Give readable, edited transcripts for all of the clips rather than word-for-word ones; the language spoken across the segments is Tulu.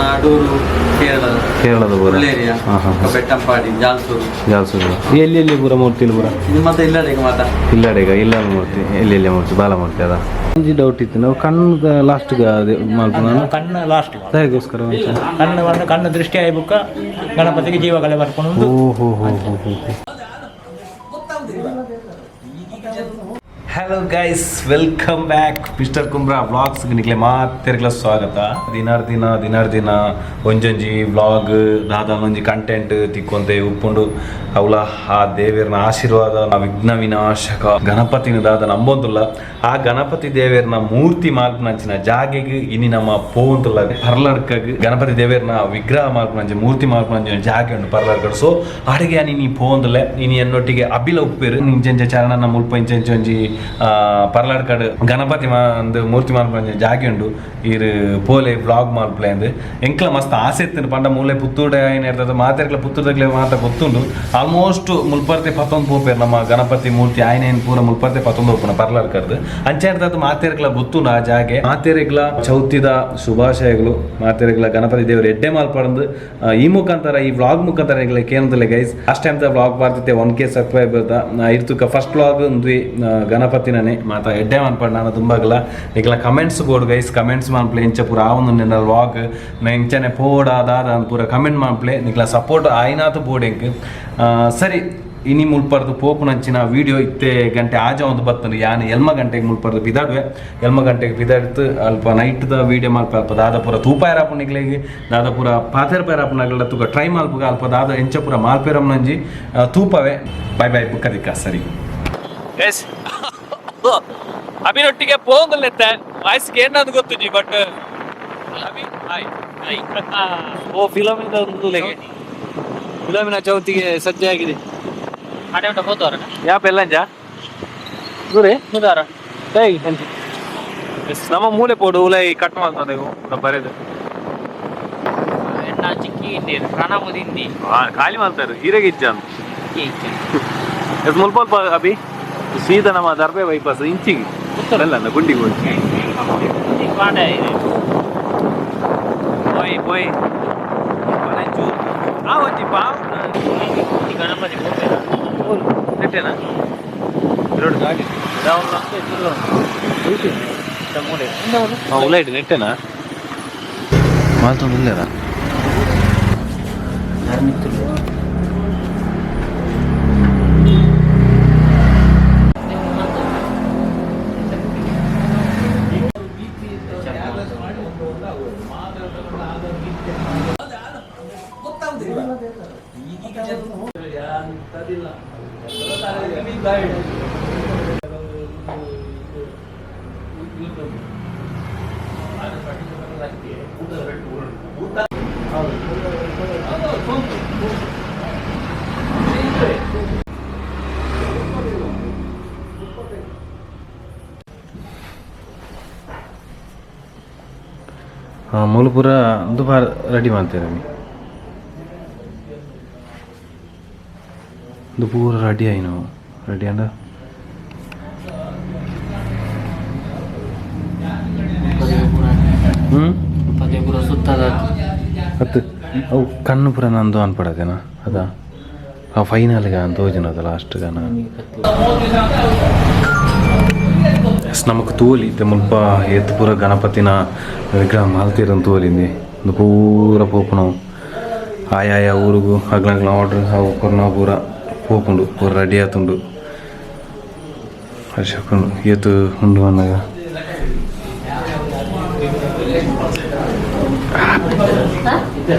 ಅಡೂರು ಕೇರಳ. ಕೇರಳದ ಪೂರ. ಏರಿಯಾ. ಹಾಂ ಹಾಂ. ಬೆಟ್ಟಂಪಾಡಿ, ಜಾಲ್ಸೂರು. ಜಾಲ್ಸೂರು. ಎಲ್ಲಿ ಎಲ್ಲಿ ಪೂರ ಮೂರ್ತಿ ಪೂರ? ಇದು ಮತ್ತೆ ಇಲ್ಲಡೆ ಮಾತ. ಇಲ್ಲಡೆ ಈಗ ಇಲ್ಲ ಮೂರ್ತಿ. ಎಲ್ಲಿ ಎಲ್ಲಿ ಮೂರ್ತಿ? ಬಾಲ ಮೂರ್ತಿ ಅದ. ಒಂಜಿ ಡೌಟ್ ಇತ್ತು, ನಾವು ಕಣ್ಣು ಲಾಸ್ಟ್ ಮಲ್ಪುನ? ಕಣ್ಣು ಲಾಸ್ಟ್. ದಾಯೆಗೋಸ್ಕರ ಒಂಚ? ಕಣ್ಣು ಬಂದು ಕಣ್ಣು ದೃಷ್ಟಿ ಆಯ್ಬುಕ್ಕ ಗಣಪತಿಗೆ ಜೀವಕಲೆ ಬರ್ಕೊಂಡು. ಓ ಹೋ ಹೋ ಹೋ ಹೋ. Hello guys, welcome back mister Kumbra vlogs. ನಿಕ್ಲೆ ಮಾತೆರ್ಗ್ಲ ಸ್ವಾಗತ. ದಿನಾರ್ ದಿನ ದಿನಾರ್ ದಿನ ಒಂಜೊಂಜಿ ವ್ಲಾಗ್, ದಾದ ಒಂಜಿ ಕಂಟೆಂಟ್ ತಿಕ್ಕೊಂತೆ ಉಪ್ಪುಂಡು. ಅವಲ ಆ ದೇವೆರ್ನ ಆಶೀರ್ವಾದ, ಆ ವಿಘ್ನ ವಿನಾಶಕ ಗಣಪತಿನ ದಾದ ನಂಬೊಂದುಲ್ಲ, ಆ ಗಣಪತಿ ದೇವೆರ್ನ ಮೂರ್ತಿ ಮಾಲ್ಪನಂಚಿನ ಜಾಗೆಗ್ ಇನಿ ನಮ್ಮ ಪೋವಂತುಲ್ಲ. ಪರ್ಲಡ್ಕಗ್ ಗಣಪತಿ ದೇವೆರ್ನ ವಿಗ್ರಹ ಮಾಲ್ಪನಂಚಿ, ಮೂರ್ತಿ ಮಾಲ್ಪನಂಚಿನ ಜಾಗೆ ಉಂಡು ಪರ್ಲಡ್ಕಡ್. ಸೊ ಆಡಿಗೆ ನೀ ಪೋವಂದುಲ್ಲೆ. ಇನಿ ಎನ್ನೊಟ್ಟಿಗೆ ಅಬಿಲ ಉಪ್ಪೇರು. ಇಂಚೆಂಚ ಚರಣ ಮುಲ್ಪ ಇಂಚೆಂಚ ಒಂಜಿ ಪರ್ಲಡ್ಕಡ್ ಗಣಪತಿ ಒಂದು ಮೂರ್ತಿ ಮಾಲ್ಪನಂಚಿನ ಜಾಗೆ ಉಂಡು, ಈರ್ ಪೋಲೆ, ವ್ಲಾಗ್ ಮಾಲ್ಪಲೆ ಅಂದ್. ಎಂಕ್ಲ ಮಸ್ತ್ ಆಸೆ ಇತ್ತು. ಪಂಡ ಮೂಲೆ ಪುತ್ತೂಡೆ ಏನ್ ಇರ್ತದೆ, ಮಾತೆರ್ಕ್ಲ ಪುತ್ತೂರ್ದಗ್ಲೆ ಮಾತ ಗೊತ್ತುಂಡು. ಆಲ್ಮೋಸ್ಟ್ ಮುಲ್ಪರ್ತೆ ಪತ್ತೊಂದು ಪೋಪೇರು. ನಮ್ಮ ಗಣಪತಿ ಮೂರ್ತಿ ಆಯ್ನೇನ್ ಪೂರ ಮುಲ್ಪರ್ತೆ ಪತ್ತೊಂದು ಹೋಪುನ ಪರ್ಲಡ್ಕರ್ದು. ಅಂಚ ಇರ್ತದೆ, ಮಾತೆರ್ಕ್ಲ ಗೊತ್ತುಂಡು ಆ ಜಾಗೆ. ಮಾತೆರೆಗ್ಲ ಚೌತಿದ ಶುಭಾಶಯಗಳು. ಮಾತೆರೆಗ್ಲ ಗಣಪತಿ ದೇವರು ಎಡ್ಡೆ ಮಾಲ್ಪಡಂದು ಈ ಮುಖಾಂತರ, ಈ ವ್ಲಾಗ್ ಮುಖಾಂತರ ಎಂಕ್ಲೆ ಕೇನದಲ್ಲ. Guys, last time the vlog ಬರ್ತಿತ್ತೆ 1K subscriber ಇರ್ತುಕ ಫಸ್ಟ್ ವ್ಲಾಗ್ ಒಂದ್ವಿ ಗಣಪತಿನೇ. ಮಾತ ಎಡ್ಡೆ ಮಾನ್ಪಡ್ ನಾನು ತುಂಬಾಗಲ. ನಿಕ್ಲ ಕಮೆಂಟ್ಸ್ ಬೋಡು ಗೈಸ್, ಕಮೆಂಟ್ಸ್ ಮಾನ್ಪ್ಲೆ. ಇಂಚ ಪೂರ ಆವೊಂದು ನಿನ್ನ ವ್ಲಾಗ್ ಇಂಚನೆ ಪೋಡ ದಾದ ಅಂದ್ ಪೂರ ಕಮೆಂಟ್ ಮಾನ್ಪ್ಲೆ. ನಿಕ್ಲ ಸಪೋರ್ಟ್ ಆಯ್ನಾತು ಬೋಡು ಎಂಕ್. ಸರಿ, ಇನಿ ಮುಲ್ಪರ್ದು ಪೋಪುನಂಚಿನ ವಿಡಿಯೋ ಇತ್ತೆ ಗಂಟೆ ಆಜ ಒಂದು ಬತ್ತಂಡು. ಯಾನ್ ಎಲ್ಮ ಗಂಟೆಗೆ ಮುಲ್ಪರ್ದು ಬಿದಾಡುವೆ. ಎಲ್ಮ ಗಂಟೆಗೆ ಬಿದಾಡ್ತು ಅಲ್ಪ ನೈಟ್ದ ವೀಡಿಯೋ ಮಲ್ಪ. ಅಲ್ಪ ದಾದ ಪೂರ ತೂಪಾಯರಾಪು ನಿಕ್ಲೆಗ್, ದಾದ ಪೂರ ಪಾತೆರ್ ಪೈರಾಪುನಗಲ ತೂಕ ಟ್ರೈ ಮಲ್ಪುಗ. ಅಲ್ಪ ದಾದ ಎಂಚ ಪೂರ ಮಾಲ್ಪೇರಮ್ನಂಜಿ ತೂಪವೆ. Bye bye, ಬುಕ್ಕದಿಕ್ಕ. ಸರಿ ಎಸ್, ಅಭಿನೊಟ್ಟಿಗೆ ಪೋಂಗಲ್ನೆತ್ತೆ ವಾಯ್ಸ್ಗೆ ಏನದು ಗೊತ್ತುಜಿ, ಬಟ್ ಅಭಿ ಹಾಯ್ ಹಾಯ್. ಓ ಫಿಲೋಮಿನ ಫಿಲೋಮಿನ ಚೌತಿಗೆ ಸಜ್ಜೆಯಾಗಿದೆ. ಯಾಪ ಎಲ್ಲಂಜ ದೂರೆ. ಮುದಾರ. ಎಸ್, ನಮ್ಮ ಮೂಲೆ ಪೋಡು ಉಲೈ ಕಟ್ ಮಾಡ್ತದೆ ಬರೆದು. ಎಣ್ಣ ಚಿಕ್ಕಿ ಇಂದೇರು ಪ್ರಣಾಮದ ಹಿಂದಿ. ಖಾಲಿ ಮಾಡ್ತಾರೆ ಹೀರೆಗೆ ಇಜ್ಜ ಅಂತ. ಎಸ್, ಮುಲ್ಪ ಅಲ್ಪ ಅಭಿ ಸೀದಾ ನಮ್ಮ ದರ್ಬೆ ಬೈಪಾಸ್ ಇಂಚಿಗೆ ಅಲ್ಲ, ಗುಂಡಿಗೆ ಹೋಗಿ. ಪಾಂಡ ಇದೆ. ಪೋಯ್ ಪೋಯ್ ಆ ಒಂಜಿ ಪಾ. ಗಣಪತಿ ಬೋಪೇರ. ನೆಟ್ಟೆನಾ ರೋಡ್ ಗಾಡಿ? ಉಲೈಟ್ ನೆಟ್ಟೆನಾ? ಮಾಲ್ತೊಂದು. ಹಾಂ, ಮೂಲು ಪೂರ ದುಬಾರ್ ರೆಡಿ ಮಾಡ್ತೇವೆ. ಇದು ಪೂರ ರೆಡಿ ಆಯಿ ನಾವು ರೆಡಿ ಅಂಡ. ಹ್ಞೂ. ಪದೇ ಪೂರ ಸುತ್ತದ. ಅತ್ತು, ಅವು ಕಣ್ಣು ಪೂರ ನಂದು ಅನ್ಪಡತೇನ ಅದ ಆ ಫೈನಲ್ಗೆ ಅಂತ ತೋಜಿನದ ಲಾಸ್ಟ್ ಗಾನ. ಎಸ್, ನಮಕ್ ತೋಲಿ ಇತ್ತೆ ಮುಲ್ಪ ಏತ್ ಪೂರ ಗಣಪತಿನ ವಿಗ್ರಹ ಮಾಲ್ತೀರಂತ ತೋಲಿಂದಿ. ಒಂದು ಪೂರ ಪೋಪುನವು ಆಯಾಯ ಊರುಗು ಅಗ್ಲಗ್ಲ ಆರ್ಡ್ರ್ ಅವು ಕೊರ್ನ ಪೂರ ಪೋಪುಂಡು. ಪೂರ ರೆಡಿ ಆತುಂಡು, ಹರ್ಷಕೊಂಡು ಏತು ಉಂಡು ಅನ್ನಾಗ.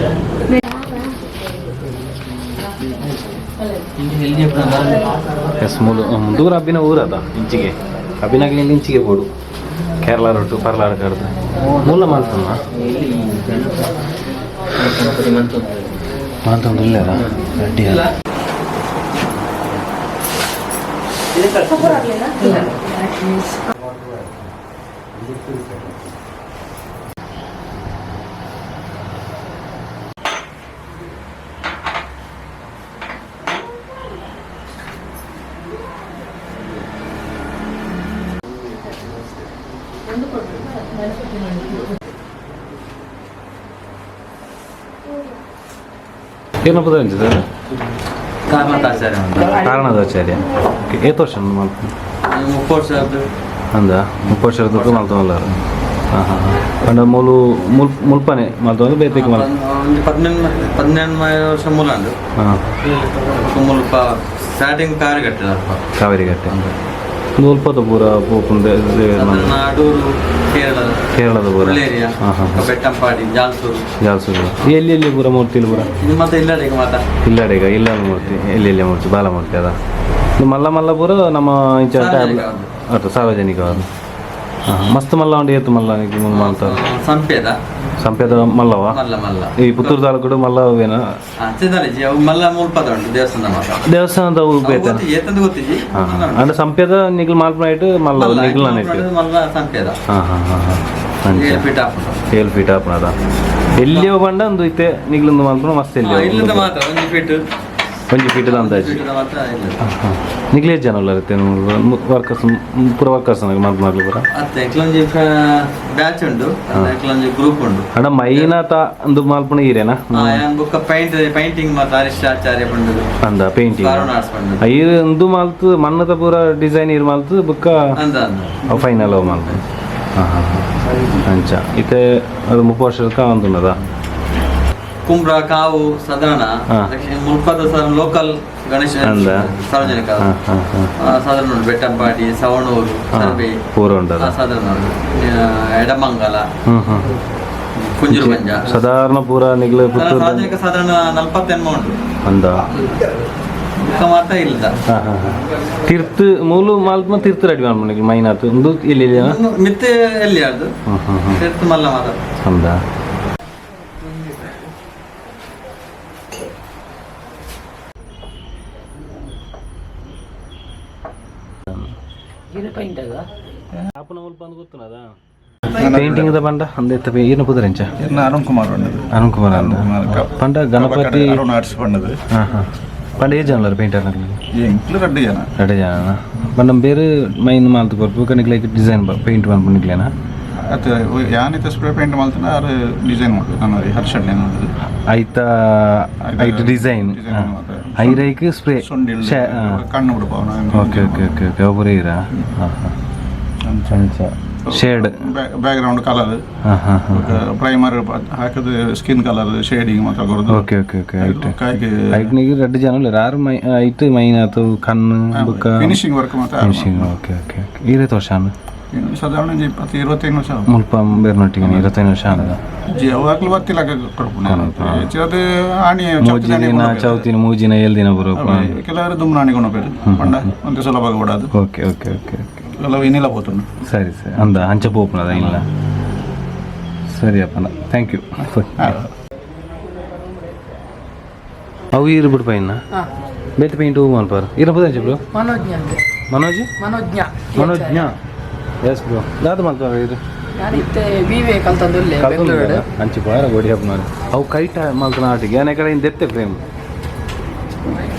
ಎಸ್, ಮೂಲು ದೂರ ಅಬ್ಬಿನ ಊರದ ಇಂಚಿಗೆ ಅಬ್ಬಿನಾಗ್ಲಿ ಇಂಚಿಗೆ ಬೋಡು ಕೇರಳ ರೊಟ್ಟು ಪರ್ಲಾರ ಕಡ್ದು ಮೂಲ ಮಾಲ್ತಮ್ಮ. ಗಣಪತಿ ಮಂತು. ಮಾಲ್ತೊಂದು ಇಲ್ಲದ ರೆಡಿ ಅಲ್ಲ. ಏನಪ್ಪ ಸರ್? ಕಾರಣತಾಚಾರ್ಯ ಅಂತ. ಕಾರಣದಾಚಾರ್ಯ. ಓಕೆ, ಏತ್ ವರ್ಷ ಮಲ್ಪ? 30 ವರ್ಷ. ಅಂದ 30 ವರ್ಷದ ಮಲ್ತೊಂದುಲ್ಲಾರ. ಹಾಂ ಹಾಂ ಹಾಂ ಪಂಡ ಮೂಲು ಮುಲ್ ಮುಲ್ಪನೆ ಮಲ್ತೊಂದು ಬೇತೆಗೆ ಮಲ್ ಒಂದು 18 ವರ್ಷ ಮೂಲ ಉಂಡು. ಹಾಂ. ಮುಲ್ಪ ಸ್ಟಾರ್ಟಿಂಗ್ ಕಾರು ಕಟ್ಟಿದ ಅಲ್ಪ. ಕಾವೇರಿ ಗಟ್ಟೆ ಮುಲ್ಪದ ಪೂರ ಪೋಪುಂಡು. ನಾಡೂರು, ಕೇರಳ. ಕೇರಳದ ಪೂರ. ಏರಿಯಾ. ಹಾಂ ಹಾಂ ಹಾಂ ಬೆಟ್ಟಂಪಾಡಿ, ಜಾಲ್ಸೂರು. ಜಾಲ್ಸೂರು. ಎಲ್ಲಿ ಎಲ್ಲಿ ಪೂರ ಮೂರ್ತಿ ಪೂರ? ಇದು ಮತ್ತೆ ಇಲ್ಲ ಈಗ ಮಾತಾ. ಇಲ್ಲಾಡ ಈಗ ಇಲ್ಲ ಮೂರ್ತಿ. ಎಲ್ಲಿ ಎಲ್ಲಿ ಮೂರ್ತಿ? ಬಾಲ ಮೂರ್ತಿ ಅದ. ಇದು ಮಲ್ಲ ಮಲ್ಲ ಪೂರ ನಮ್ಮ ಇಂಚ ಟ್ಯಾಬ್ಲೆ ಅದು ಸಾರ್ವಜನಿಕವಾದ. ಹಾಂ, ಮಸ್ತ್ ಮಲ್ಲ ಉಂಡು. ಏತು ಮಲ್ಲ ಮುಂದೆ ಮಾಡ್ತಾರೆ? ಸಂಪೇದ. ಸಂಪೇದ ಮಲ್ಲವ? ಮಲ್ಲ ಮಲ್ಲ. ಈ ಪುತ್ತೂರು ತಾಲೂಕು ಮಲ್ಲವೇನ? ಚಿಂತಾಲಿಜಿ ಅವು ಮಲ್ಲ ಮುಲ್ಪದ ಉಂಟು ದೇವಸ್ಥಾನ ಮಾತ್ರ. ದೇವಸ್ಥಾನದ ಅವು ಬೇತೆ. ಏತಂದು ಗೊತ್ತಿಜಿ. ಹಾಂ ಹಾಂ, ಅಂದ್ರೆ ಸಂಪೇದ ನಿಗ್ಲು ಮಾಲ್ಪನ ಮಲ್ಲ ನಿಗ್ಲು ನೆಟ್ಟು. ಮಲ್ಲ ಸಂಪೇದ. ಹಾಂ ಹಾಂ ಹಾಂ ಹಾಂ ಅಂಚ. 7 ಫೀಟ್ ಆಪುಂಡು. 7 ಫೀಟ್ ಆಪುನದ ಎಲ್ಲಿಯೋ ಬಂಡ ಒಂದು ಇತ್ತೆ ನಿಗ್ಲೊಂದು ಮಲ್ಪನ ಮಸ್ತ್ ಎಲ್ಲಿಯೋ. ಇಲ್ಲದ ಮಾತ್ರ 1 ಫೀಟ್. 1 ಫೀಟ್ ಅಂದಾಜು. ಫೀಟ್ ಮಾತ್ರ ಇಲ್ಲ. ನಿಗ್ಲೇ ಜನ ಉಲ್ಲರ್ ವರ್ಕರ್ಸ್ ಪೂರ? ವರ್ಕರ್ಸ್ ಮಲ್ಪನಾಗ್ಲು ಪೂರ? ಅತ್ತೆ ಕೆಲವೊಂಜಿ ಬ್ಯಾಚ್ ಉಂಟು, ಕೆಲವೊಂಜಿ ಗ್ರೂಪ್ ಉಂಟು. ಅಣ್ಣ ಮೈನ ತಾ ಅಂದು ಮಲ್ಪನ ಈರೇನಾ? ಯಾನ್ ಬುಕ್ಕ ಪೈಂಟ್ ಪೈಂಟಿಂಗ್ ಮಾತ್ರ ಹರಿಶಾಚಾರ್ಯ ಪಂಡುದು. ಅಂದ ಪೇಂಟಿಂಗ್. ಕಾರುಣ ಆರ್ಟ್ಸ್ ಪಂಡುದು. ಈರ್ ಇಂದು ಮಲ್ತು ಮಣ್ಣದ ಪೂರ ಡಿಸೈನ್ ಈರ್ ಮಲ್ತು ಬುಕ್ಕ. ಅಂದ ಅಂದ. ಅವು ಫೈನಲ್ ಅವು ಮಲ್ತು. ಹಾಂ ಹಾಂ ಹಾಂ ಅಂಚ ಇತ್ತೆ ಅದು 30 ವರ್ಷಕ್ಕೆ ಅಂದುನ್ನದ. ಕುಂಬ್ರ ಕಾವು ಸಾಧಾರಣ. ಮುಲ್ಪದ ಸಾಧಾರಣ ಲೋಕಲ್ ಗಣೇಶ. ಅಂದ. ಸಾರ್ವಜನಿಕ. ಹಾಂ ಹಾಂ ಹಾಂ ಸಾಧಾರಣ ಉಂಟು ಬೆಟ್ಟಂಪಾಡಿ, ಸವಣೂರು, ಸರ್ಬೆ. ಪೂರ ಉಂಟದ. ಸಾಧಾರಣ ಉಂಟು ಎಡಮಂಗಲ, ಹ್ಞೂ ಹ್ಞೂ ಕುಂಜೂರು ಮಂಜ. ಸಾಧಾರಣ ಪೂರ ನಿಗ್ಲು ಪುತ್ತೂರು. ಸಾರ್ವಜನಿಕ ಸಾಧಾರಣ 40 ಉಂಟು. ಅಂದ. ಬುಕ್ಕ ಮಾತ್ರ ಇಲ್ಲದ. ಹಾಂ ಹಾಂ ಹಾಂ ತಿರ್ತು ಮೂಲು ಮಾಲ್ಪನ ತಿರ್ತು ರೆಡಿ ಮಾಡ್ಕೊಂಡು ಮೈನಾತು ಒಂದು ಇಲ್ಲಿ ಇಲ್ಲಿ. ಮಿತ್ತೆ ಎಲ್ಲಿ ಅದು. ಹ್ಞೂ ಹ್ಞೂ ಹ್ಞೂ ತಿರ್ತು ಮಲ್ಲ ಮಾತ್ರ. ಅಂದ. ಪೇಂಟಿಂಗ್ the ಪಂಡ ಅಂದ ಏನು ಪುದರೆಂಚ? ಅರುಣ್ ಕುಮಾರ್ ಪಂಡದು. ಅರುಣ್ ಕುಮಾರ್ ಅಂದ. ಪಂಡ ಗಣಪತಿ. ಅರುಣ್ ಆರ್ಟ್ಸ್ ಪಂಡದು. ಹಾಂ ಹಾಂ, ಪಂಡ ಏ ಜನಲರ್ ಪೇಂಟರ್? ಎಂಕ್ಲು ರಡ್ಡು ಜನ. ರಡೆ ಜನ. ಪಂಡ ಬೇರೆ ಮೈನ್ ಮಾಲ್ತು ಕೊರ್ಪು ಕನಿಕ್ ಡಿಸೈನ್ ಪೇಂಟ್ ಮಲ್ಪುನಿಕ್ಲೇನಾ? ಅತ್ತ, ಯಾನಿತ ಸ್ಪ್ರೇ ಪೇಂಟ್ ಮಲ್ತನ ಆರು ಡಿಸೈನ್ ಮಾಡ್ಬೇಕು ನಾನು ಹರ್ಷಣ್ಣ ನೋಡುದು. ಐತ ಐತ ಡಿಸೈನ್. ಡಿಸೈನ್ ಮಾತ್ರ. ಐರೈಕ್ ಸ್ಪ್ರೇ. ಸೊಂಡಿಲ್ ಕಣ್ಣು ಬಿಡ್ಪಾವನ. Okay okay okay okay ಒಬ್ಬರೇ ಇರಾ. ಹಾಂ ಹಾಂ, ಅಂಚ shade. Back ground colour. ಹಾಂ ಹಾಂ ಹಾಂ ಪ್ರೈಮರ್ ಹಾಕದು, skin colour shading ಮಾತ್ರ ಕೊರದು. Okay okay okay ಐಟ್ ಕಾಯ್ಗೆ. ಐಟ್ನಿಗೆ ರಡ್ಡು ಜನ ಉಲ್ಲೆರ್ ಆರು ಮೈ ಐಟ್ ಮೈನ್ ಆತು ಕಣ್ಣು ಬುಕ್ಕ. ಫಿನಿಶಿಂಗ್ ವರ್ಕ್ ಮಾತ್ರ. Finishing. Okay okay okay ಈರೇ ವರ್ಷ ಅನ್ನ? ಸಾಧಾರಣ ಒಂಜಿ 20 25 ವರ್ಷ. ಮುಲ್ಪ ಬೇರ್ನೊಟ್ಟಿಗೆ 25 ವರ್ಷ ಆನದ. ಯಾವಾಗ್ಲೂ ಬರ್ತಿಲ್ಲ ಕೊಡ್ಪುನ ಅದು ಆಣಿ. ಮೂಜಿ ದಿನ ಚೌತಿನ ಮೂಜಿನ ಏಳು ದಿನ ಬರೋಪ. ಕೆಲವರು ದುಮ್ನಾಣಿ ಕೊನಪೇರು ಪಂಡ ಒಂತೆ ಸುಲಭ ಕೊಡೋದು. Okay okay okay okay ಕೆಲವು ಇನ್ನಿಲ್ಲ ಪೋತುಂಡು. ಸರಿ ಸರಿ, ಅಂದ ಅಂಚ ಪೋಪುನದ ಇಲ್ಲ. ಸರಿ ಅಪ್ಪನ, thank you. ಅವು ಈರು ಬಿಡ್ಪ ಇನ್ನ ಬೇತೆ ಪೇಂಟ್ ಹೂ ಮಲ್ಪಾರ ಇರ ಪುದಂಚ ಬ್ರೋ? ಮನೋಜ್ಞ ಅಂತ. ಮನೋಜ್. ಮನೋಜ್ಞ. Manojna, yes bro. ದಾದ ಮಲ್ಪಾರ ಇದು? ನಾನು ಇತ್ತೆ ವಿ ವಿ ಕಲ್ತಂದುಲ್ಲೆ ಬೆಂಗಳೂರು. ಅಂಚಿ ಪಾರ ಗೋಡಿ ಹಬ್ಬ ಅವು ಕೈಟ ಮಲ್ತನ ಆಟಿಗೆ ಏನೇ ಕಡೆ ದೆತ್ತೆ ಫ್ರೇಮ್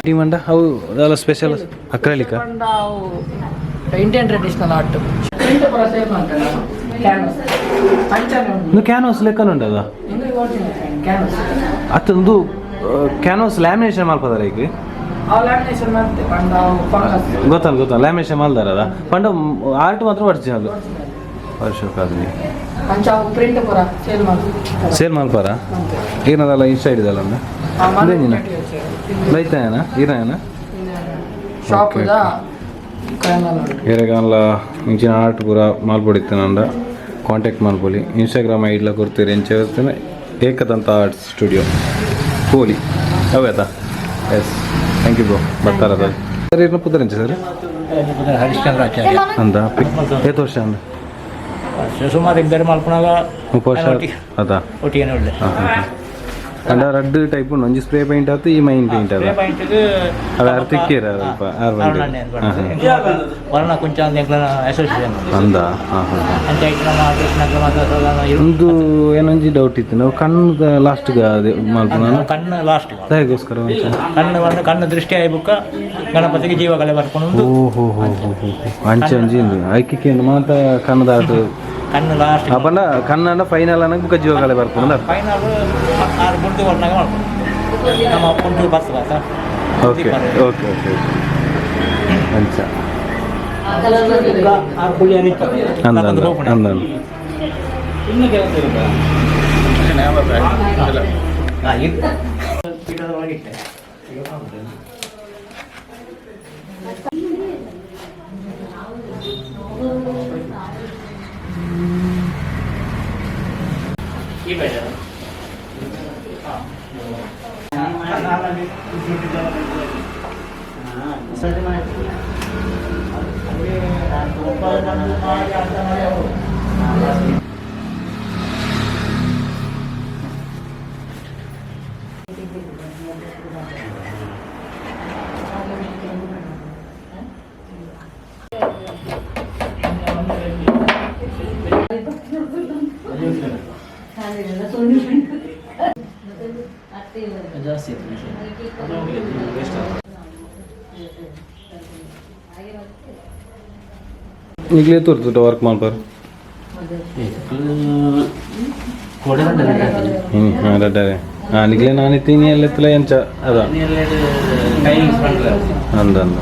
ಟೀಮ್ ಅಂಡ. ಅವು ದಾಲ ಸ್ಪೆಷಲ್ ಅಕ್ರಲಿಕ? ಪಂಡ ಅವು Indian traditional art print ಪೂರ ಸೇಲ್ ಮಾಡ್ತೇನೆ ನಾನು. ಕ್ಯಾನ್ವಾಸ್ ಅಂಚನೆ ಉಂಟು. ಇದು ಕ್ಯಾನ್ವಾಸ್ ಲೆಕ್ಕನ ಉಂಟದ? ಇಂದು ಒರಿಜಿನಲ್ ಕ್ಯಾನ್ವಾಸ್. ಅತ್ತೊಂದು ಕ್ಯಾನ್ವಾಸ್ ಲ್ಯಾಮಿನೇಷನ್ ಮಲ್ಪದಾರ ಈಗ? ಅವು ಲ್ಯಾಮಿನೇಷನ್ ಮಾಡ್ತೆ ಪಂಡ ಅವು ಫಂಗಸ್. ಗೊತ್ತಲ್ಲ ಗೊತ್ತಲ್ಲ, ಲ್ಯಾಮಿನೇಷನ್ ಮಲ್ದಾರ. ಪಂಡ ಆರ್ಟ್ ಮಾತ್ರ ಒರಿಜಿನಲ್ ವರ್ಷಕ್ಕಾದ್ವಿ. ಅಂಚ ಅವು ಪ್ರಿಂಟ್ ಪೂರ ಸೇಲ್ ಮಾಡ್ತಾರೆ. ಸೇಲ್ ಮಲ್ಪಾರ? ಅಂತೆ. ಏನದಲ್ಲ ಇನ್ಸ್ಟಾ ಹಿಡಿದಲ್ಲ? ಆ ಮನೋಜ್ಞ ಬೈತಾಯನ ಈರಾಯನ? Shop Okay, the ಕೈನಲ್ ಉಂಟು. ಏರೆಗಾನ್ಲ ಇಂಚಿನ ಆರ್ಟ್ ಪೂರ ಮಲ್ಪೊಡಿತ್ತನಂಡ ಕಾಂಟ್ಯಾಕ್ಟ್ ಮಲ್ಪೊಲಿ. ಇನ್ಸ್ಟಾಗ್ರಾಮ್ ಐಡ್ಲ ಕೊಡ್ತೀರಿ. ಎಂಚ ಏಕದಂತ ಆರ್ಟ್ ಸ್ಟುಡಿಯೋ ಕೋಲಿ ಅವೇತಾ. Yes, thank you bro. ಬರ್ತಾರದ sir. ಇರ್ನ ಪುದರೆಂಚ sir? Harishchandracharya. ಅಂದ ಏತ್ ವರ್ಷ ಅಂದ? ಸುಮಾರು ಇಬ್ಬರು ಮಲ್ಪನಾಗ. 30 ವರ್ಷ ಅದ. ಒಟ್ಟಿಗೆ ಒಳ್ಳೆ. ಹಾಂ ಹಾಂ, ಅಂಡ ರಡ್ಡು ಟೈಪ್ ಉಂಡು. ಒಂಜಿ ಸ್ಪ್ರೇ ಪೇಂಟ್ ಆತು, ಈ ಮೈನ್ ಪೇಂಟ್ ಅದ. ಅದು ಅರ್ ತಿಕ್ಕೇರ ಅಲ್ಪ ಆರು ಬಂಡಿ. ವರ್ಣ ಕುಂಚ ಅಂತ ಎಂಕ್ಲನ ಅಸೋಸಿಯೇಷನ್. ಅಂದ, ಹಾಂ ಹಾಂ. ಅಂಚ ಐಟ್ ನಮ್ಮ ಆರ್ಟಿಸ್ಟ್ ನಕ್ಲ ಮಾತ್ರ ಸಾಧಾರಣ ಒಂದು ಏನೊಂಜಿ ಡೌಟ್ ಇತ್ತು, ನಾವು ಕಣ್ಣು ಲಾಸ್ಟ್ ಮಲ್ಪುನ? ಕಣ್ಣು ಲಾಸ್ಟ್. ದಾಯಿಗೋಸ್ಕರ ಒಂಚ? ಕಣ್ಣು ಬಂದು ಕಣ್ಣು ದೃಷ್ಟಿ ಆಯ್ಬುಕ್ಕ ಗಣಪತಿಗೆ ಜೀವಕಲೆ ಬರ್ಕೊಂಡು. ಓ ಹೋ ಹೋ ಹೋ ಹೋ ಹೋ, ಅಂಚೆ ಒಂಜಿ ಇಂದು ಐಕಿಕೆ ಮಾತ ಕಣ್ಣದ ಆಟ. ಕಣ್ಣು ಲಾಸ್ಟ್ ಅಪಂಡ ಕಣ್ಣಂಡ ಫೈನಲ್ ಅನ್ನಕ್ಕೆ ಬುಕ್ಕ ಜೀವಕಲೆ ಬರ್ಪುಂಡು ಫೈನಲ್ ಆರು ಗುಂಡು ಕೊಟ್ಟಾಗ ಮಾಡ್ಬೋದು ನಮ್ಮ ಗುಂಡು bus bus okay okay okay ಅಂಚ ಆರು ಕುಳ್ಳಿ ಅಂದ ಅಂದ ಅಂದ ಪೀಠದ ಒಳಗೆ ಇಟ್ಟೆ. ಈ ಬೇಡ. ಜಾಸ್ತಿ ಇತ್ತು ಮೆಷಿನ್. ವೇಸ್ಟ್ ಆಯ್ತು. ಈಗಲೇ ತೋರ್ತುಟ ವರ್ಕ್ ಮಾಡ್ಬಾರ ಕೊಡೆ ಹ್ಞೂ ಹಾಂ ರಡ್ಡರೆ ಹಾಂ ನಿಗ್ಲೇ ನಾನು ಇತ್ತೀನಿ ಎಲ್ಲ ಎಂಚ ಅದ ಟೈಮಿಂಗ್ಸ್ ಬಂದ್ರೆ ಅಂದ ಅಂದ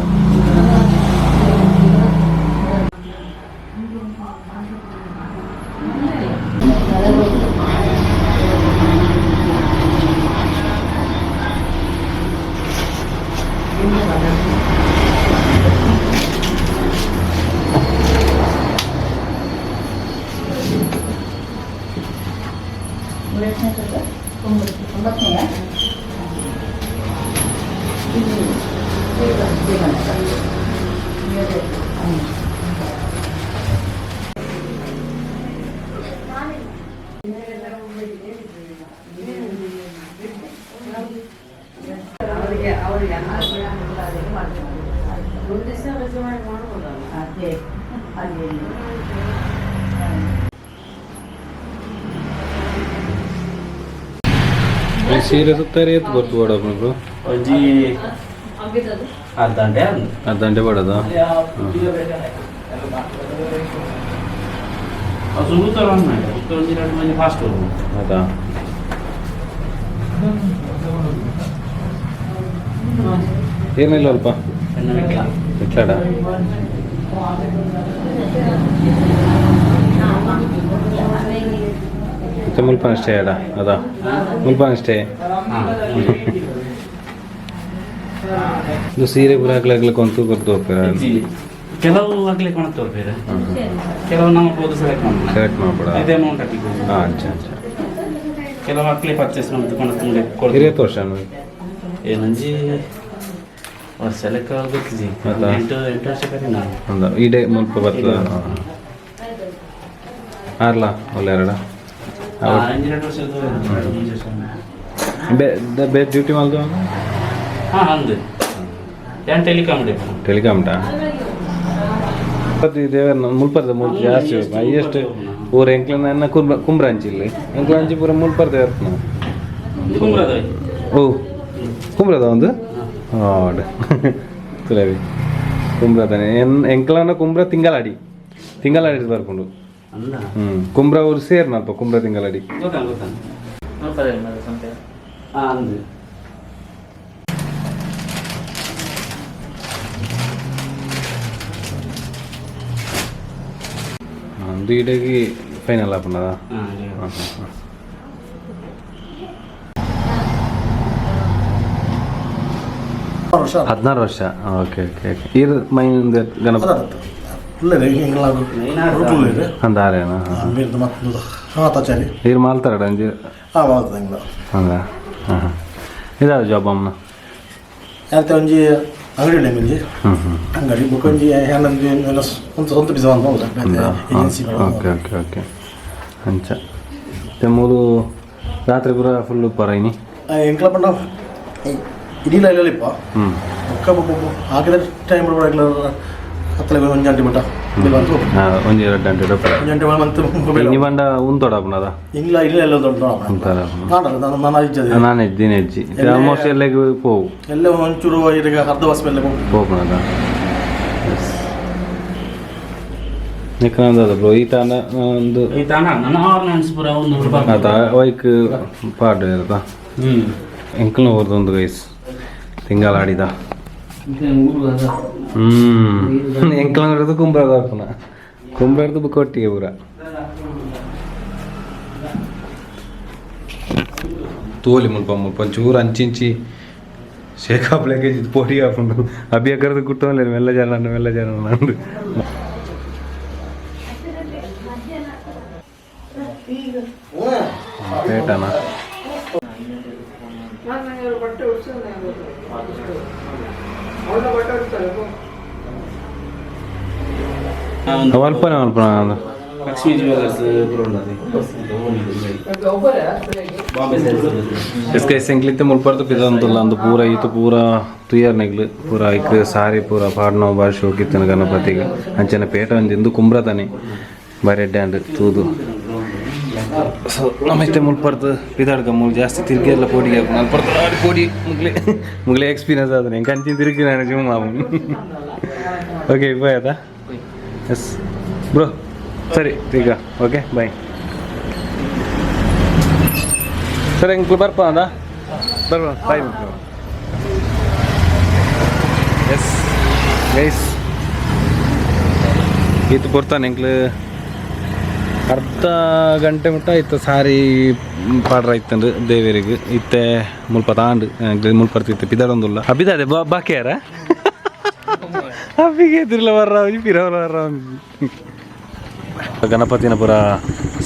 ಈ ಸೀರೆ ಸುತ್ತಾರೆ ಏತ್ ಗೊತ್ತು ಬೋಡ ಬ್ರೋ ಒಂಜಿ ಅರ್ಧ ಗಂಟೆ ಅಂದು ಅರ್ಧ ಗಂಟೆ ಬೋಡದ ಸುರುತ ರನ್ ಮಾಡಿ ಒಂಜಿ ಎರಡು ಮಂದಿ ಫಾಸ್ಟ್ ಹೋಗುದು. ಅದಾ ಏನಿಲ್ಲ ಅಲ್ಪ ಎಣ್ಣೆ ಮೆಟ್ಲ ಎಟ್ಲಾಡ ಮತ್ತೆ ಮುಲ್ಪನ ಸ್ಟೇ ಅಡ ಅದಾ ಮುಲ್ಪನ ಸ್ಟೇ ಇದು ಸೀರೆ ಪೂರ ಹಾಕ್ಲಾಗ್ಲಿಕ್ಕೆ ಒಂದು ಕೊರ್ದು ಹೋಗ್ತಾರೆ ಇಜ್ಜಿ. ಕೆಲವು ಆಗ್ಲಿಕ್ಕೆ ಕೊಣತ್ತವ್ರು ಬೇರೆ ಕೆಲವು ನಮ್ಮ ಹೋದ ಸೆಲೆಕ್ಟ್ ಮಾಡ್ತಾರೆ ಸೆಲೆಕ್ಟ್ ಮಾಡ್ಬೇಡ ಇದೇ ಅಮೌಂಟ್ ಹಾಕಿ ಹಾಂ ಅಚ್ಚಾ ಅಚ್ಚಾ ಕೆಲವು ಹಾಕ್ಲಿ ಪರ್ಚೇಸ್ ಮಾಡ್ತು ಕೊಣತ್ತು ಹಿರಿಯ ವರ್ಷ ಏನಂಜಿ ವರ್ಷ ಲೆಕ್ಕ ಗೊತ್ತಿಜಿ ಹೌದಾ? ಎಂಟು ಎಂಟು ವರ್ಷ ಕರಿ ನಾನು ಅಂದ ಇಡೇ ಮುಲ್ಪ ಬರ್ತದ ಆರ್ಲ ಒಳ್ಳೆ ಎರಡ ಅಂಜಿ ಎರಡು ವರ್ಷ ಎರಡು ಮೂರು ವರ್ಷ ಬೇ ಬೇ ಡ್ಯೂಟಿ ಮಾಡ್ದು ಹಾಂ ಅಂದು ಏನ್ ಟೆಲಿಕಾಮ್ ಡೇ ಟೆಲಿಕಾಮ್ಟಾ ದೇವರ ಮುಲ್ಪರ್ದ ಮುಲ್ಪ ಜಾಸ್ತಿ ಹೈಯೆಸ್ಟ್ ಊರು ಎಂಕ್ಲನ ಕುಂಬ್ರ ಕುಂಬ್ರಾಂಚಿ ಇಲ್ಲಿ ಎಂಕ್ಲಂಚಿ ಪೂರ ಮುಲ್ಪರ್ದ ಇರ್ತನ ಕುಮ್ರದ ಓ ಕುಂಬ್ರದ ಒಂದು ಹಾಡು ತುಲವಿ ಕುಂಬ್ರದಾನೆ ಎನ್ ಎಂಕ್ಲನ ಕುಂಬ್ರ ತಿಂಗಳಾಡಿ ತಿಂಗಳಾಡಿ ಬರ್ಕೊಂಡು ಅಂದ ಹ್ಞೂ ಕುಂಬ್ರ ಊರು ಸೇರ್ನಲ್ಪ ಕುಂಬ್ರ ತಿಂಗಳಾಡಿ ಗೊತ್ತಾನ ಗೊತ್ತಾನ ಹಾಂ ಅಂದು ಒಂದು ಇಡಗಿ ಫೈನಲ್ ಆಪುಂಡದ ಹಾಂ ಹಾಂ ಹಾಂ ವರ್ಷ 16 ವರ್ಷ okay okay okay ಇರ್ ಮೈನ್ ಗಣಪತಿ ಅಂದ ಆರೇನಾ ಆತಾಚಾರಿ ಇರ್ ಮಾಲ್ತಾರಡ ಅಂಜಿ ಆ ಮಾಲ್ತದೆ ಎಂಗ್ಲ ಅಂದ ಹಾಂ ಹಾಂ ಇದಾವ ಜಾಬ್ ಅಮ್ಮನ ಯಾಕೆ ಒಂಜಿ ಅಂಗಡಿ ಉಂಡೆ ಮಿಂಜಿ ಹ್ಞೂ ಹ್ಞೂ ಅಂಗಡಿ ಬುಕ್ಕೊಂಜಿ ಹ್ಯಾಂಡಂಜಿ ಎಲ್ಲ ಸ್ವಂತ ಸ್ವಂತ ಬಿಸಿ ಅಂತ agency okay okay okay ಅಂಚ ಮತ್ತೆ ಮೂರು ರಾತ್ರಿ ಪೂರ ಫುಲ್ ಉಪ್ಪಾರ ಇನಿ ಎಂಕ್ಲ ಪಂಡ ಇಡೀ ಇಲ್ಲಪ್ಪ ಹ್ಞೂ ಬೊಕ್ಕ ಹಾಕಿದ ಟೈಮ್ ಹತ್ತಲ ಒಂಜಿ ಗಂಟೆ ಮಟ್ಟ ಬಂತು ಹಾಂ ಒಂಜಿ ಎರಡು ಗಂಟೆ ಉಪ್ಪಾರ ಒಂಜಿ ಗಂಟೆ ಮಂತ್ ಇನಿ ಬಂಡ ಉಂತೋಡ ಆಪುನದ ಇಂಗ್ಲ ಇಲ್ಲ ಎಲ್ಲ ದೊಡ್ಡ ಉಂತಾರ ನಾನಲ್ಲ ನಾನು ನಾನು ಇಜ್ಜದೆ ನಾನು ಹೆಜ್ಜಿ ಹೆಜ್ಜಿ ಆಲ್ಮೋಸ್ಟ್ ಎಲ್ಲೆಗೂ ಪೋವು ಎಲ್ಲ ಒಂಚೂರು ಈಗ ಅರ್ಧ ಬಸ್ ಮೇಲೆ ಪೋಪುನದ ನಿಕ್ಕನಂದದ ಬ್ರೋ ಈ ತಾನ ಒಂದು. ಈ ತಾಣ ನನ್ನ ಆರ್ನಮೆಂಟ್ಸ್ ಪೂರ ಒಂದು. ಅದ ವೈಕ್ ಪಾಡ್ ಇರತ್ತ. ಎಂಕಲ್ನ ಓರ್ದೊಂದು ಗೈಸ್ ತಿಂಗಳಾಡಿದ. ಎಂಕಲ್ನ ಹೊಡೆದು ಕುಂಬ್ರದ ಹಾಕುನ, ಕುಂಬ್ರದ್ದು ಬುಕ್ ಒಟ್ಟಿಗೆ ಪೂರ ತೋಲಿ. ಮುಲ್ಪ ಮುಲ್ಪ ಒಂಚೂರು ಅಂಚಿಂಚಿ ಶೇಖಾಪ್ಲೆಗೆ ಪೊಡಿ ಹಾಕೊಂಡು ಅಭಿಯ ಕರೆದು ಕುಟ್ಟೋಲ್ಲ. ಮೆಲ್ಲ ಜನ, ಮೆಲ್ಲ ಜನ ನಂದು. ಪೇಟನಾ? ಅಲ್ಪನೆ ಅಲ್ಪ. ಲಕ್ಷ್ಮೀ ಜ್ಯುವೆಲರ್ಸ್ ಪೂರ ಉಂಡದೆ, ಬಾಂಬೆ ಸ್ಯಾರೀಸ್. ಎಸ್ ಗೈಸ್, ಎಂಕ್ಲಿತ್ತೆ ಮುಲ್ಪರ್ದು ಪಿದಂತಲ್ಲ ಅಂದು ಪೂರ ಈತು ಪೂರ ತುಯರ್ ನೆಗ್ಲು ಪೂರ ಐಕ್ ಸಾರಿ ಪೂರ ಪಾಡ್ನೋ ಬಾರಿ ಶೋಕಿತ್ತನ ಗಣಪತಿಗೆ. ಅಂಚನೆ ಪೇಟ ಒಂದಿಂದು ಕುಂಬ್ರ ತಾನೆ ಬಾರಿ ಎಡ್ಡೆ ಅಂಡ್ ತೂದು. ಸೊ ನಮ್ಮ ಇತ್ತೆ ಮುಲ್ಪರ್ದು ಪಿದಾಡ್ಕ ಮೂಲು ಜಾಸ್ತಿ ತಿರ್ಗಿ ಎಲ್ಲ ಪೋಡಿಗೆ ಹಾಕು ಅಲ್ಪರ್ದು ಆಡಿ ಪೋಡಿ ಮುಗ್ಲೆ ಮುಗ್ಲೆ ಎಕ್ಸ್ಪೀರಿಯನ್ಸ್ ಆದ್ರೆ ಎಂಕ್ ಅಂಚಿನ ತಿರುಗಿ ನಾನು ಜಿಮ್. ಓಕೆ, ಬಾಯ್ ಆಯ್ತಾ? ಎಸ್ ಬ್ರೋ, ಸರಿ ಈಗ. Okay, bye. ಸರ್, ಎಂಕ್ಲು ಬರ್ಪ ಅಂದ ಬರ್ಬ. ಬಾಯ್. ಎಸ್ ಗೈಸ್, ಈತು ಪೊರ್ತಾನೆ ಎಂಕ್ಲು ಅರ್ಧ ಗಂಟೆ ಮುಟ್ಟ ಇತ್ತು ಸಾರಿ ಪಾಡ್ರ ಇತ್ತಂದು ದೇವರಿಗೆ. ಇತ್ತೆ ಮುಲ್ಪ ತಾಂಡು ಮುಲ್ಪ ಇತ್ತೆ ಪಿದಡೊಂದುಲ್ಲ. ಅಬಿದಾದೆ ಬಾಕಿಯಾರ ಅಬ್ಬಿಗೆ ಎದುರ್ಲ ಬರ್ರ ಪಿರವಲ ಬರ್ರ. ಗಣಪತಿನ ಪೂರ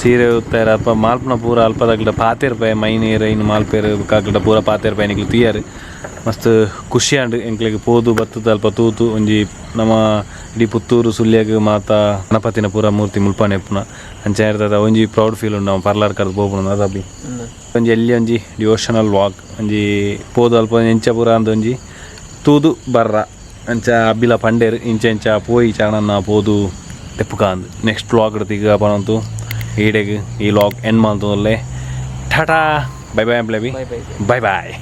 ಸೀರೆ ಉತ್ತಾರ ಅಲ್ಪ ಮಾಲ್ಪನ ಪೂರ ಅಲ್ಪದಾಗ್ಲ ಪಾತೇರ್ ಪೈ ಮೈನೇರ್ ಇನ್ನು ಮಾಲ್ಪೇರು ಕಾಕ್ಲಟ ಪೂರ ಪಾತೇರ್ ಪೈ ನಿಕ್ಲು തീಯರ್. ಮಸ್ತ್ ಖುಷಿ ಆಂಡ್ ಎಂಕ್ಲೆಗ್ ಪೋದು ಬತ್ತದ ಅಲ್ಪ ತೂತು. ಒಂಜಿ ನಮ್ಮ ಇಡೀ ಪುತ್ತೂರು ಸುಳ್ಯಗ್ ಮಾತ ಗಣಪತಿನ ಪೂರ ಮೂರ್ತಿ ಮುಲ್ಪಾನೆ ಇಪ್ಪುನ. ಅಂಚ ಇರ್ತದ ಒಂಜಿ ಪ್ರೌಡ್ ಫೀಲ್ ಉಂಡು ನಾವು ಪರ್ಲಾರ್ ಕರ್ದು ಪೋಪುನ. ಅದ ಒಂಜಿ ಎಲ್ಲಿ ಒಂಜಿ ಡಿವೋಷನಲ್ ವಾಕ್ ಒಂಜಿ ಪೋದು ಅಲ್ಪ ಒಂಜಿ ಎಂಚ ಪೂರ ಅಂದ್ ಒಂಜಿ ತೂದು ಬರ್ರ. ಅಂಚ ಅಬ್ಬಿಲ ಪಂಡೇರ್ ಇಂಚ ಇಂಚ ಪೋಯಿ ಚರಣನ್ನ ಪೋದು ತೆಪ್ಪುಕಾಂದ್. ನೆಕ್ಸ್ಟ್ ವ್ಲಾಗ್ ಈಗ ಪನಂತು ಈಡೆಗ್ ಈ ವ್ಲಾಗ್ ಎಂಡ್ ಮಂತೊಂದುಲ್ಲೆ. ಟಾಟಾ, ಬೈ ಬೈ ಅಂಪ್ಲೇಬಿ, ಬೈ ಬಾಯ್.